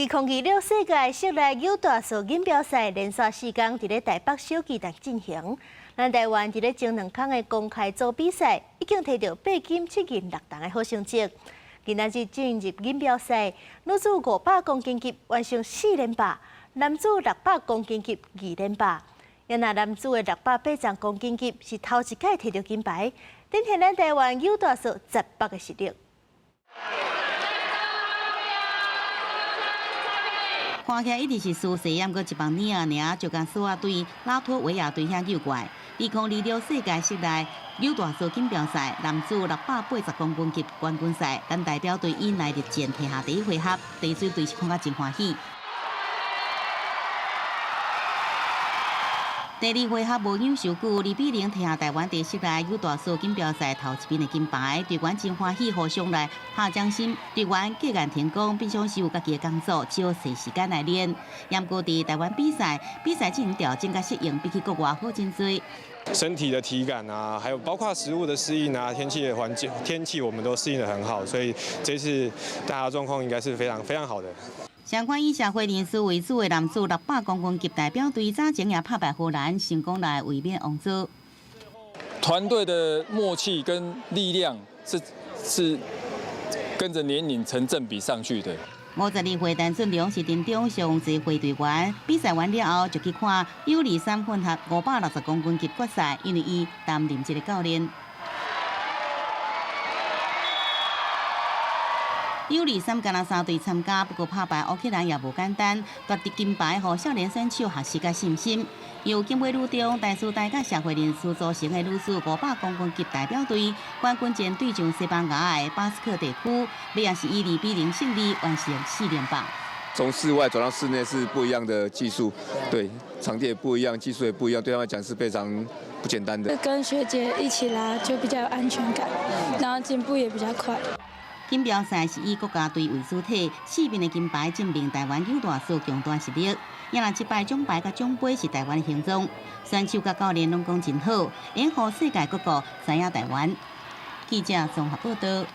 2026世界室內扭大索錦標賽連續4工佇咧台北小巨蛋進行。咱台灣佇咧前2工的公開組比賽已經提著八金七銀六銅的好成績。今仔日進入錦標賽，女子500公斤級完成四連霸，男子600公斤級二連霸。也若男子的680公斤級是頭一擺提著金牌，展現咱台灣扭大索絕北的實力。看起來一直是輸勢，毋過一放年仔爾就共索仔對拉脫維亞隊遐扭過來。2026世界室內扭大索錦標賽男子680公斤級冠軍賽，咱代表隊以耐力戰提下第一回合，第水隊是看甲真歡喜。第二回合無影傷久，2比0提下台灣佇室內扭大索錦標賽頭一面的金牌，隊員真歡喜，互相來拍掌心。隊員郭彥婷講，平常時有家己的工作，只好踅時間來練。毋過佇台灣比賽，比賽進行調整佮適應，比起國外好真濟。身體的體感啊，還有包括食物的適應啊，天氣的環境，天氣我們都適應得很好，所以這次大家狀況應該是非常非常好的。相關以社會人士為主的男子600公斤級代表隊早前也拍敗荷蘭，成功來衛冕王座。團隊的默契跟力量是跟着年齡成正比上去的。52歲陳俊龍是陣中上濟歲隊員，比賽完了後就去看U23混合560公斤級決賽，因為伊擔任這個教練。U23敢若三隊參加，不過拍敗烏克蘭也無簡單，奪得金牌，予少年選手學習佮信心。由景尾女中、台師大佮社會人士組成的女子500公斤級代表隊，冠軍戰對上西班牙的巴斯克地區，尾也是以2比0勝利完成四連霸。從室外轉到室內是不一樣的技術，對，場地也不一樣，技術也不一樣，對他們來講是非常不簡單的。跟學姐一起拉就比較有安全感，然後進步也比較快。錦標賽是以國家隊為主體，四面的金牌證明台灣扭大索強大實力。也若這擺獎牌佮獎杯是台灣的形狀，選手佮教練攏講真好，會予世界各國知影台灣。記者綜合報道。